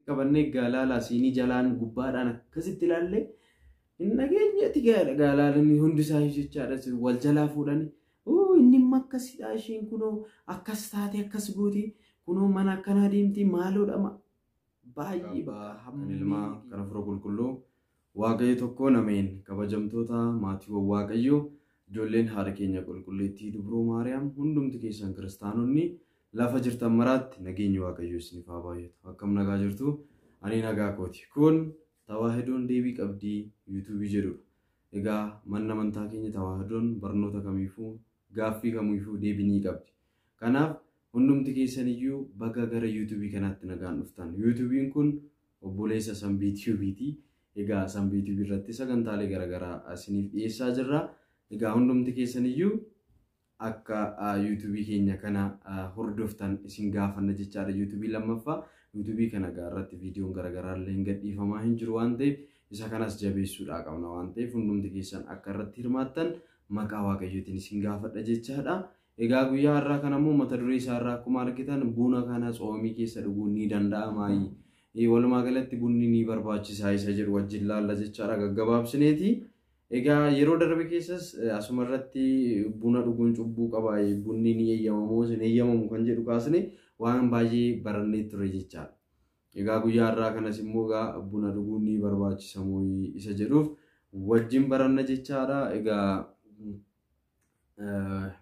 Qabannee gaalaalaa siinii jalaan gubbaadhaan akkasitti ilaallee hin dhageenyetti gaalaalaan hundi isaa jechaadha wal jalaa fuudhanii. Inni immoo akkasidha, isheen kunoo akkas taate, akkas gooti, kunoo mana akkanaa deemti, maaloodha baay'ee. Kan ilmaa kan Hafuura Qulqulluu, Waaqayyo tokko nameen. Kabajamtoota maatiiwwan Waaqayyoo, ijoolleen haadha keenya qulqulleettii Dubroo Maariyaam, hundumti keessan kiristaanonni lafa jirtan maraatti nageenyi Waaqayyoo isiniif haa baay'atu. Akkam nagaa jirtu? Ani nagaa kooti. Kun Tawaahidoon Deebii Qabdii Yuutuubii jedhudha. Egaa manni amantaa keenya Tawaahidoon barnoota kamiifuu, gaaffii kamiifuu deebii ni qabdi. Kanaaf hundumti keessan iyyuu baga gara Yuutuubii kanaatti nagaan dhuftan. Yuutuubiin kun obboleessa Sambii Tiyuubiiti. Egaa Sambii Tiyuubii irratti sagantaalee garaagaraa isiniif dhiyeessaa jirra. Egaa hundumti keessan iyyuu akka Yuutuubii keenya kana hordoftan isin gaafanna jechaadha. Yuutuubii lammaffaa Yuutuubii kana irratti viidiyoon garaagaraa illee hin gadhiifamaa hin jiru waan ta'eef, isa kanas jabeessuudhaa qabna waan ta'eef, hundumti keessan akka irratti hirmaattan maqaa Waaqayyootiin isin gaafadha jechaadha. Egaa guyyaa har'aa kana immoo mata duree isaa irraa akkuma argitan, buna kana tsoomii keessa dhuguun ni danda'amaa? Walumaa galatti bunni ni barbaachisaa isa jedhu wajjin laalla jechaadha gaggabaabsineeti. Egaa yeroo darbe keessas asuma irratti buna dhuguun cubbuu qaba, bunni ni eeyyamamu hin eeyyamamu kan jedhu kaasne waan baay'ee barannee ture jechaadha. Egaa guyyaa har'aa kanas immoo egaa buna dhuguun ni barbaachisa moo isa jedhuuf wajjin baranna jechaadha. Egaa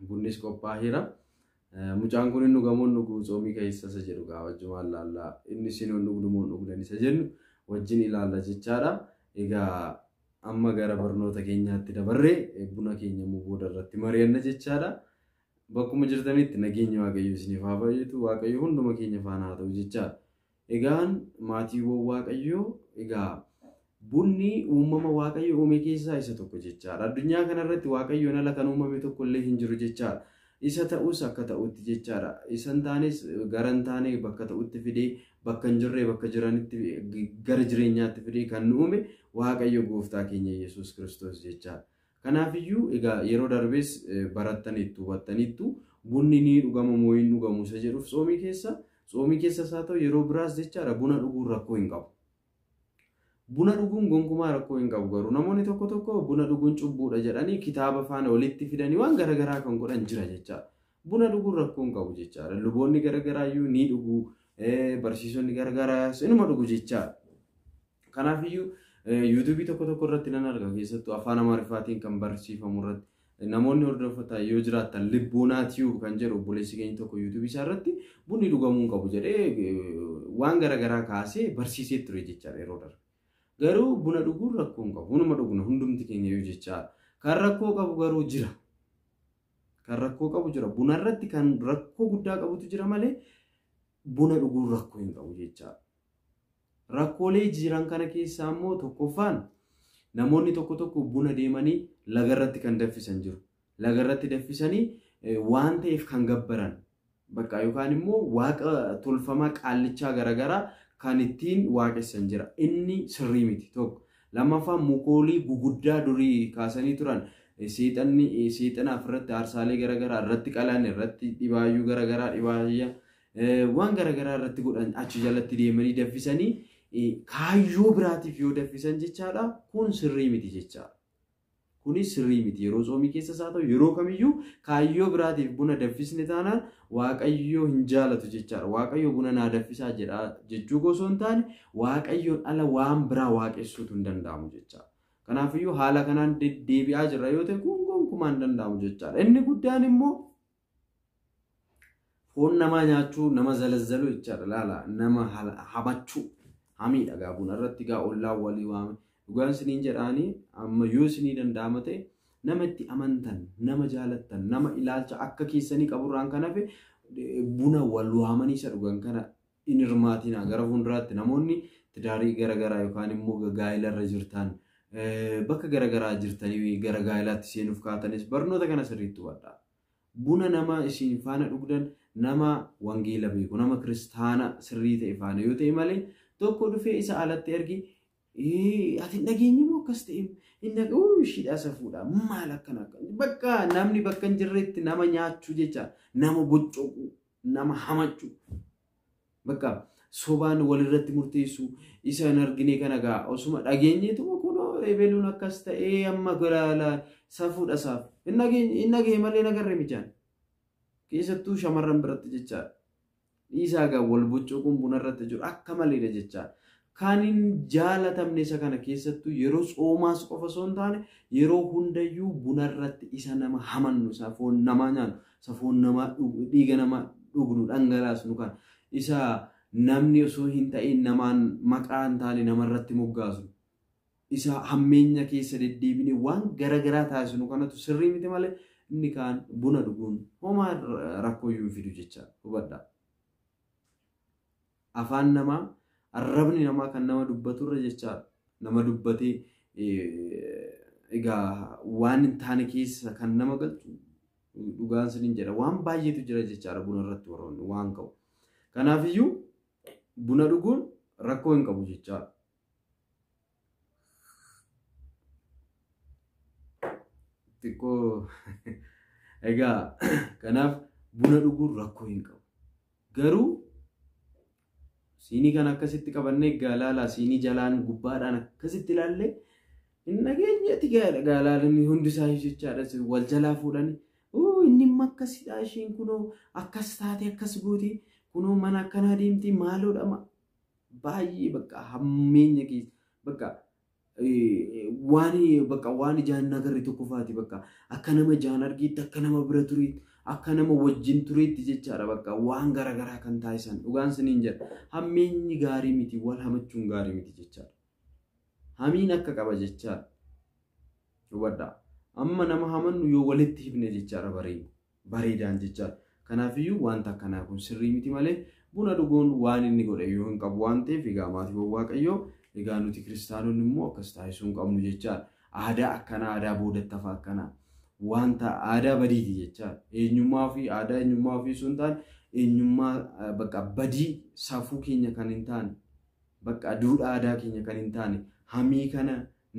bunnis qophaa'eera. Mucaan kun inni dhugamoo dhuguu tsoomii keessa isa jedhu gaa wajjumaan laallaa, inni isin dhugdu moo dhugdan isa jennu wajjin ilaalla jechaadha. Egaa amma gara barnoota keenyaatti dabarree buna keenya immoo booda irratti mari'anna jechaadha. Bakkuma jirtanitti nageenya Waaqayyoo isiniif haa baay'atu. Waaqayyo hunduma keenya faana haa ta'u jechaadha. Egaan maatiiwwan Waaqayyoo, egaa bunni uumama Waaqayyo uume keessaa isa tokko jechaadha. Addunyaa kanarratti Waaqayyoon ala kan uumame tokko illee hin jiru jechaadha. Isa ta'us akka ta'utti jechaadha. Isa hin taanes gara hin taane bakka ta'utti fidee, bakka hin jirre bakka jiranitti gara jireenyaatti fidee kan nu uume Waaqayyo gooftaa keenya Yesuus Kiristoos jechaadha. Kanaafiyyuu egaa yeroo darbees barattaniittu, hubattaniittu, bunni ni dhugama moo hin dhugamu isa jedhuuf tsoomii keessa isaa ta'u yeroo biraas jechaadha, buna dhuguun rakkoo hin qabu. Buna dhuguun gonkumaa rakkoo hin qabu, garuu namoonni tokko tokko buna dhuguun cubbuudha jedhanii kitaaba faana walitti fidanii waan garaagaraa kan godhan jira jechaadha. Buna dhuguun rakkoo hin qabu jechaadha. Luboonni garaagaraa iyyuu ni dhugu, barsiisonni garaagaraas inuma dhugu jechaadha. Kanaafiyyuu Yuutuubii tokko tokko irratti nan arga, keessattuu afaan Amaariffaatiin kan barsiifamu irratti namoonni hordofatan yoo jiraattan, Libboonaa Tiyuub kan jedhu obboleessi keenya tokko Yuutuubii isaa irratti bunni dhugamuu hin qabu jedhee waan garaagaraa kaasee barsiisee ture jechaadha yeroo darbe. Garuu buna dhuguun rakkoo hin qabu. Bunuma dhugna hundumti keenya iyyuu jechaadha. Kan rakkoo qabu garuu jira. Kan rakkoo qabu jira. Buna irratti kan rakkoo guddaa qabutu jira malee buna dhuguun rakkoo hin qabu jechaadha. Rakkoolee jiran kana keessaa immoo tokkoffaan, namoonni tokko tokko buna deemanii lagarratti kan danfisan jiru. Lagarratti danfisanii waan ta'eef kan gabbaran bakka yookaan immoo waaqa tolfamaa qaallichaa garaagaraa kan ittiin waaqessan jira. Inni sirrii miti tokko. Lammaffaan, mukoolii guguddaa durii kaasanii turan seexanni seexanaaf irratti aarsaalee garaagaraa irratti qalan, irratti dhibaayyuu garaagaraa, dhibaayyaa waan garaagaraa irratti godhan, achi jalatti deemanii danfisanii kaayyoo biraatiif yoo danfisan jechaadha, kun sirrii miti jechaadha. Kunis sirrii miti. Yeroo tsoomii keessas haa ta'u yeroo kamiyyuu kaayyoo biraatiif buna danfisne taanaan Waaqayyoo hin jaalatu jechaadha. Waaqayyo buna naa danfisaa jedha jechuu osoo hin taane, Waaqayyoon ala waan biraa waaqessuutu hin danda'amu jechaadha. Kanaafiyyuu haala kanaan deddeebi'aa jirra yoo ta'e, kun gonkumaa hin danda'amu jechaadha. Inni guddaan immoo foon namaa nyaachuu, nama zalazaluu jechaadha. Laala, nama hamachuu hamiidha gaa buna irratti gaa ollaa walii waame. Dhugaan isiniin jedhaanii, amma yoo isinii danda'ama ta'e, nama itti amantan, nama jaalattan, nama ilaalcha akka keessanii qaburraan kan hafe buna wal waamanii isa dhugan kana hin hirmaatinaa. Gara fuulduraatti namoonni tidaarii garaagaraa yookaan immoo gaa'ela jirtan, bakka garaagaraa jirtanii gara gaa'ilaatti seenuuf kaatanis barnoota kana sirriitti hubadhaa. Buna nama isin faana dhugdan nama wangeela beeku, nama kiristaana sirrii ta'e faana yoo ta'e malee, tokko dhufee isa alatti ergi, ati hin dhageenye moo, akkas ta'e inni ishiidhaa safuudha, maal akkana bakka namni bakka hin jirretti nama nyaachuu jecha, nama boccoquu, nama hamachuu bakka sobaan walirratti murteessu isa hin argine kana gaa osuma dhageenyeetuma kunoo ebeluun akkas ta'ee amma golaalaa safuudha saaf hin dhageenye malee nagarre mijaan keessattuu shamarran biratti jechaadha. Dhiisaa gaa wal boccoquun bunarratti jiru akka maleedha jechaadha. Kan hin jaalatamne isa kana keessattuu yeroo tsoomaas qofa osoo hin taane yeroo hundayyuu bunarratti isa nama hamannu isa foon namaa nyaannu isa foon namaa dhiiga namaa dhugnu dhangalaasnu kana isa namni osoo hin ta'in namaan maqaa hin taane namarratti moggaasnu isa hammeenya keessa deddeebine waan garaagaraa taasisnu kanatu sirrii miti malee inni kaan buna dhuguun homaa rakkooyyuu hin fidu jechaadha hubadhaa. Afaan namaa arrabni namaa kan nama dubbaturra jechaadha. Nama dubbatee egaa waan hin taane keessa kan nama galchu dhugaan siniin jedha. Waan baay'eetu jira jechaadha buna irratti warroonni waan qabu. Kanaafiyyuu buna dhuguun rakkoo hin qabu jechaadha. Xiqqoo egaa kanaaf buna dhuguun rakkoo hin qabu. Garuu siinii kana akkasitti qabannee gaalaalaa siinii jalaan gubbaadhaan akkasitti ilaallee hin dhageenyeeti gaalaalaan hundi isaa jechaadha wal jalaa fuudhanii inni immoo akkasidha isheen kunoo akkas taate akkas gooti kunoo mana akkanaa deemti maaloodha baay'ee bakka hammeenya keessa bakka waan bakka waan ijaan nagarre tokko faati bakka akka nama ijaan argiitti akka nama bira tureetti akka nama wajjin tureetti jechaadha bakka waan garaagaraa kan taasisan dhugaan siniin jedha hammeenyi gaarii miti wal hamachuun gaarii miti jechaadha. Hamiin akka qaba jechaadha. Hubadhaa. Amma nama hamannu yoo walitti himne jechaadha bareedaan jechaadha. Kanaafiyyuu wanta akkanaa kun sirrii miti malee buna dhuguun waan inni godhe yoo hin qabu waan ta'eef egaa maatiiwwan Waaqayyoo egaa nuti kiristaanonni immoo akkas taasisuu hin qabnu jechaadha. Aadaa akkanaa aadaa boodattafa akkanaa wanta aadaa badiiti jechaadha. Eenyummaa fi aadaa eenyummaa ofii osoo hin taane eenyummaa bakka badii safuu keenya kan hin taane bakka duudhaa aadaa keenya kan hin taane hamii kana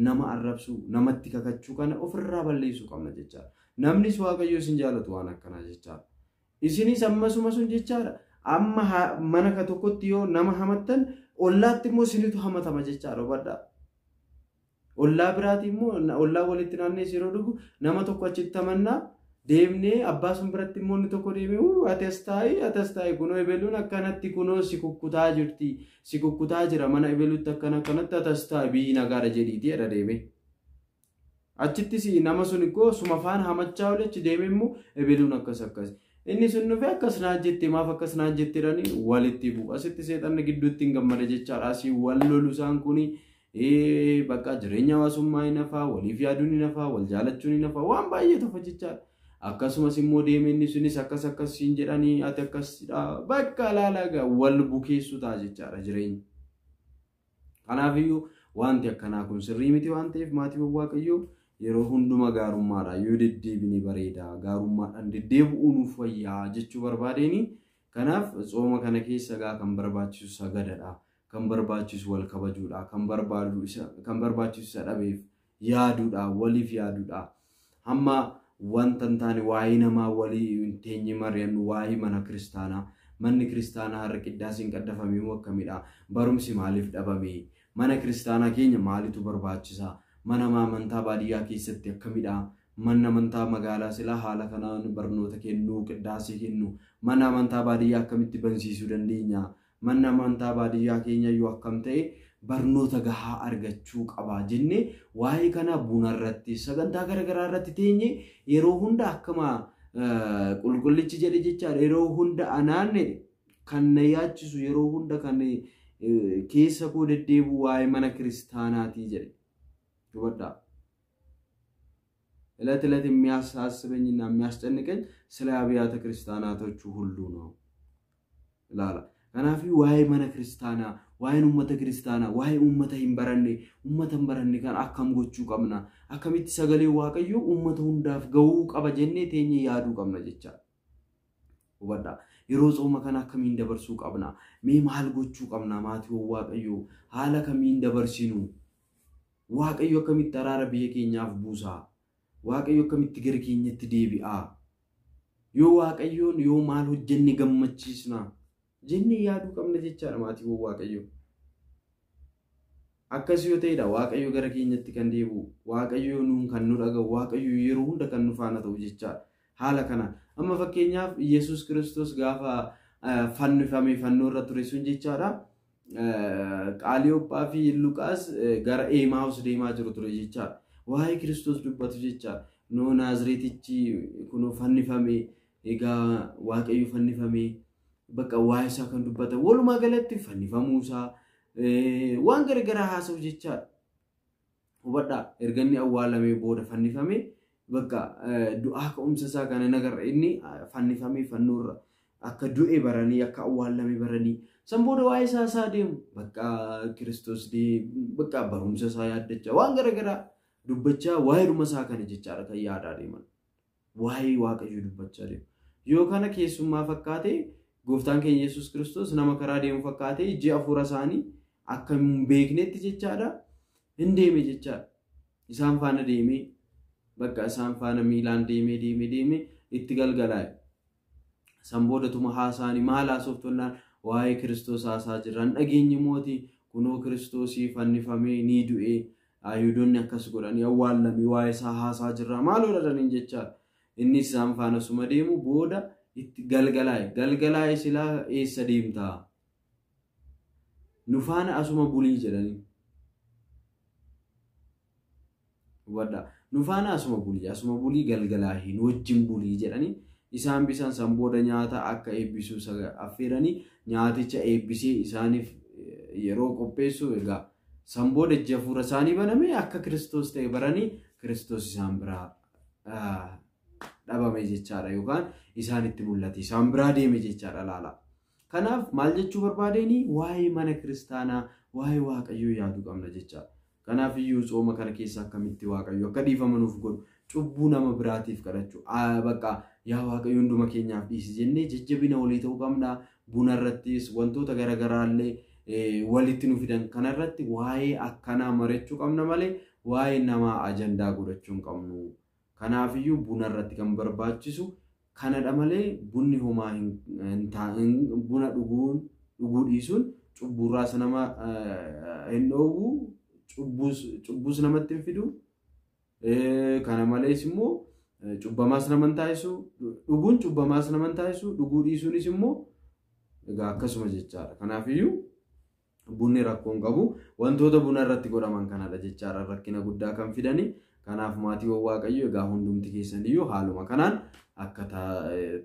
nama arrabsuu namatti kakachuu kana ofirraa balleessuu qabna jechaadha. Namnis Waaqayyo isin jaalatu waan akkanaa jechaadha. Isinis ammasuma sun jechaadha. Amma mana ka tokkotti yoo nama hamattan ollaatti immoo isinitu hamatama jechaadha hubadhaa. Ollaa biraati immoo ollaa walitti naannees yeroo dhugu nama tokko achitti hamannaa deemnee abbaa sun biratti immoo inni tokko deemee ati as taa'i ati as taa'i kunoo ebeluun akkanatti kunoo si kukkutaa jirti si kukkutaa jira mana ebeluutti akkana akkanatti ati as taa'i biyyi nagaadha jedhiiti jedha deemee. Achittis nama sun ikkoo suma faana hamachaa oole achi deemee immoo ebeluun akkas akkas. Inni sun dhufee akkas naan jette maaf akkas naan jette jedhanii walitti bu'u. Asitti seexanni gidduutti hin gammada jechaadha. Asii wal lolu isaan kuni bakka jireenya hawaasummaa hin hafaa, waliif yaaduun hin hafaa, wal jaalachuun hin hafaa, waan baay'eetu hafa jechaadha. Akkasumas immoo deemee inni sunis akkas akkas siin jedhanii ati akkasidha bakka laalaa wal bukeessu ta'a jechaadha jireenya. Kanaafiyyuu wanti akkanaa kun sirrii miti waan ta'eef maatiiwwan Waaqayyoo yeroo hunduma gaarummaadha yoo deddeebine bareeda gaarummaadhaan deddeebi'uu nuuf wayyaa jechuu barbaadeeni. Kanaaf tsooma kana keessa gaa kan barbaachisu sagadadha. Kan barbaachisu wal kabajuudha. Kan barbaachisu isa dhabeef yaaduudha. Waliif yaaduudha. Hamma wanta hin taane waa'ee namaa walii hin teenye mari'annu waa'ee mana kiristaanaa. Manni kiristaanaa har'a qiddaasiin qaddafame moo akkamidha? Barumsi maaliif dhabame? Mana kiristaanaa keenya maalitu barbaachisa? Mana amantaa baadiyyaa keessatti akkamidha? Manni amantaa magaalaa silaa haala kanaan barnoota kennuu, qiddaasii kennu. Mana amantaa baadiyyaa akkamitti bansiisuu dandeenya? Manni amantaa baadiyyaa keenya yoo akkam ta'e barnoota gahaa argachuu qaba jennee waa'ee kana bunarratti sagantaa garaagaraa irratti teenye yeroo hunda akkuma qulqullichi jedhe jechaadha. Yeroo hunda anaan kan na yaachisu yeroo hunda kan keessa koo deddeebi'u waa'ee mana kiristaanaatii jedhe. Hubadhaa. ዕለት ዕለት የሚያሳስበኝና የሚያስጨንቀኝ ስለ አብያተ ክርስቲያናቶቹ ሁሉ ነው ላላ Kanaafuu waa'ee mana kiristaanaa, waa'een uummata kiristaanaa, waa'ee uummata hin baranne, uummata hin baranne kan akkam gochuu qabna, akkamitti sagalee Waaqayyoo uummata hundaaf gahuu qaba jennee teenyee yaaduu qabna jechaadha. Hubadhaa. Yeroo tsooma kana akkamiin dabarsuu qabna? Mee maal gochuu qabna maatiiwwan Waaqayyoo? Haala kamiin dabarsinu? Waaqayyo akkamitti araara biyya keenyaaf buusaa? Waaqayyo akkamitti gara keenyatti deebi'aa? Yoo Waaqayyoon yoo maal hojjenne gammachiisna? Jennee yaaduu qabna jechaadha maatiiwwan Waaqayyoo. Akkas yoo ta'edha Waaqayyo gara keenyatti kan deebi'u, Waaqayyo nuun kan nu dhaga'u, Waaqayyo yeroo hunda kan nu faana ta'u jechaadha. Haala kanaan amma fakkeenyaaf Yesuus Kiristoos gaafa fannifamee fannoo irra ture sun jechaadha. Qaaliyoophaa fi Luqaas gara Eemaawus deemaa jiru ture jechaadha. Waa'ee Kiristoos dubbatu jechaadha. Noo Naazreetichi kunoo fannifame, egaa Waaqayyo fannifame, bakka waa'ee isaa kan dubbatan walumaa galatti fannifamuu isaa waan garagaraa haasa'u jechaadha. Hubadhaa, erga inni awwaalamee booda fannifame bakka du'aa ka'umsa isaa kana nagarra inni fannifamee fannoorra akka du'e baranii akka awwaalame baranii san booda waa'ee isaa isaa deemu bakka Kiristoos bakka barumsa isaa yaaddachaa waan garagaraa dubbachaa waa'ee dhuma isaa kana jechaadha kan yaadaa deeman. Waa'ee Waaqayyoo dubbachaa deemu. Yoo kana keessummaa fakkaate gooftaan keenya Yesuus Kiristoos nama karaa deemu fakkaate ijji hafuura isaanii akka hin beeknetti jechaadha hin deeme jechaadha. Isaan faana deemee bakka isaan faana miilaan deemee deemee deemee itti galgalaa'e. San boodatuma haasaanii maal haasoftonnaan waa'ee Kiristoos haasaa jiran dhageenyi mootii kunoo Kiristoosii fannifamee ni du'e Ayihudoonni akkas godhanii awwaallamee waa'ee isaa haasaa jirra maal godhataniin jechaadha. Innis isaan faana suma deemu booda itti galgalaa'e. Galgalaa'e silaa eessa deemtaa? Nu faana asuma bulii jedhanii. Hubadhaa. Nu faana asuma bulii galgalaa'e nu wajjin bulii jedhanii isaan bisaan san booda nyaata akka eebbisuu affeeranii nyaaticha eebbisee isaaniif yeroo qopheessu egaa san booda ija hafuura isaanii baname akka Kiristoos ta'e baranii Kiristoos isaan biraa dhabame jechaadha yookaan isaanitti mul'ate isaan biraa deeme jechaadha laala. Kanaaf maal jechuu barbaadeenii waa'ee mana kiristaanaa waa'ee Waaqayyoo yaaduu qabna jechaadha. Kanaaf iyyuu tsooma kana keessa akkamitti Waaqayyo akka dhiifama nuuf godhu cubbuu nama biraatiif kadhachuu bakka yaa Waaqayyo hunduma keenyaaf dhiisi jennee jajjabina walii ta'uu qabna. Buna irrattis wantoota garaagaraallee walitti nu fidan kanarratti waa'ee akkanaa marachuu qabna malee waa'ee namaa ajandaa godhachuu hin qabnu. Kanaaf iyyuu buna irratti kan barbaachisu kanadha malee bunni homaa hin buna dhuguu dhiisuun cubburraas nama hin dhoowwu, cubbuus namatti hin fidu. Kana malees immoo cubbamaas nama hin taasisu, dhuguun cubbamaas nama hin taasisu, dhuguu dhiisuunis immoo egaa akkasuma jechaadha. Kanaaf iyyuu bunni rakkoo hin qabu. Wantoota buna irratti godhaman kanadha jechaadha rakkina guddaa kan fidani. Kanaaf maatiiwwan Waaqayyoo egaa hundumti keessan iyyuu haaluma kanaan akka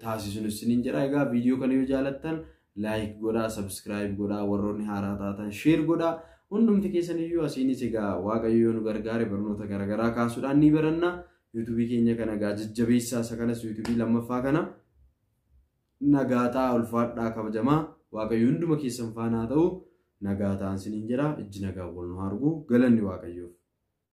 taasisnu isiniin jedha. Egaa viidiyoo kana yoo jaalattan like godhaa, subscribe godhaa, warroonni haaraa taatan share godhaa. Hundumti keessan iyyuu asiinis egaa Waaqayyo yoo nu gargaare barnoota garaagaraa kaasuudhaan ni baranna. Yuutuubii keenya kana egaa jajjabeessaa isa kanas yuutuubii lammaffaa kana nagaa ta'aa, ulfaadhaa, kabajamaa. Waaqayyo hunduma keessan faana haa ta'u. Nagaa ta'an isiniin jedha. Ijji nagaa wal nu haa argu. Galanni Waaqayyoof.